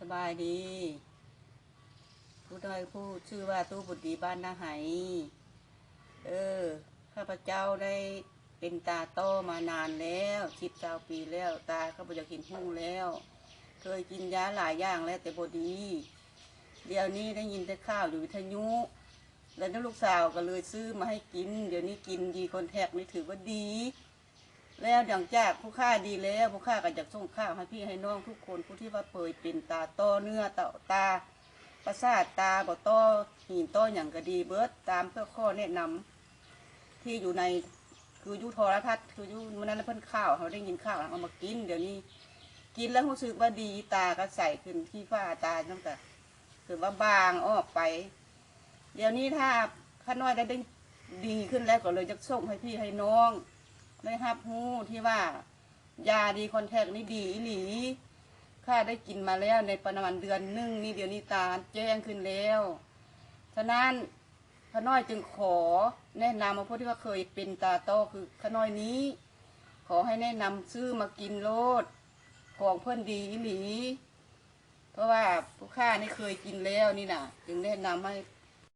ສະບາຍດີ ຜູ້ນ້ອຍຜູ້ຊື່ວ່າຕູ້ບຸດດີ ບ້ານນາໄຮ. ເອີ ຂ້າພະເຈົ້າໄດ້ເປັນຕາຕ້ອມານານແລ້ວ ສິບຊາວປີແລ້ວ, ຕາກໍບໍ່ຢາກເຫັນຮຸ່ງແລ້ວ. ເຄີຍກິນຢາຫຼາຍຢ່າງແລ້ວ ແຕ່ບໍ່ດີ. ດຽວນີ້ໄດ້ຍິນແຕ່ຂ່າວຢູ່ວິທະຍຸ ແລ້ວລູກສາວກໍເລີຍຊື້ມາໃຫ້ກິນ. ດຽວນີ້ກິນດີຄອນແທັກນີ້ຖືວ່າດີ. ແລ້ວຫຼັງຈາກຜູ້ຂ້າດີແລ້ວ ຜູ້ຂ້າກໍຢາກສົ່ງຂ່າວໃຫ້ພີ່ໃຫ້ນ້ອງທຸກຄົນ ຜູ້ທີ່ວ່າເຄີຍເປັນຕາຕ້ອເນື້ອ ຕາ ຕາປະສາດ ຕາບໍ່ຕໍ່ຫີນຕໍ່ຫຍັງກໍດີເບິດ ຕາມເພື່ອຂໍ້ແນະນຳທີ່ຢູ່ໃນ ຄືຢູ່ໂທລະທັດ ຄືຢູ່ມື້ນັ້ນເພິ່ນຂ່າວ ເຮົາໄດ້ຍິນຂ່າວ ເຮົາເອົາມາກິນ. ດຽວນີ້ກິນແລ້ວຮູ້ສຶກວ່າດີ ຕາກໍໃສຂຶ້ນ ຂີ້ຟ້າຕານັ້ນກໍຄືວ່າບາງອອກໄປ. ດຽວນີ້ຖ້າຂ້ານ້ອຍໄດ້ ໄດ້ດີຂຶ້ນແລ້ວ ກໍເລີຍຢາກສົ່ງໃຫ້ພີ່ໃຫ້ນ້ອງໄດ້ຮັບຮູ້ທີ່ວ່າ ຢາດີຄອນແທັກນີ້ດີອີ່ຫຼີ. ຂ້າໄດ້ກິນມາແລ້ວໃນປະມານເດືອນໜຶ່ງນີ້ ດຽວນີ້ຕາແຈ້ງຂຶ້ນແລ້ວ. ສະນັ້ນ ຂ້ານ້ອຍຈຶ່ງຂໍແນະນຳວ່າ ຜູ້ທີ່ວ່າເຄີຍເປັນຕາຕ້ອຄືຂ້ານ້ອຍນີ້ ຂໍໃຫ້ແນະນຳຊື້ມາກິນໂລດ ຂອງເພິ່ນດີອີ່ຫຼີ. ເພາະວ່າຜູ້ຂ້ານີ້ເຄີຍກິນແລ້ວນີ້ນະ ຈຶ່ງແນະນຳໃຫ້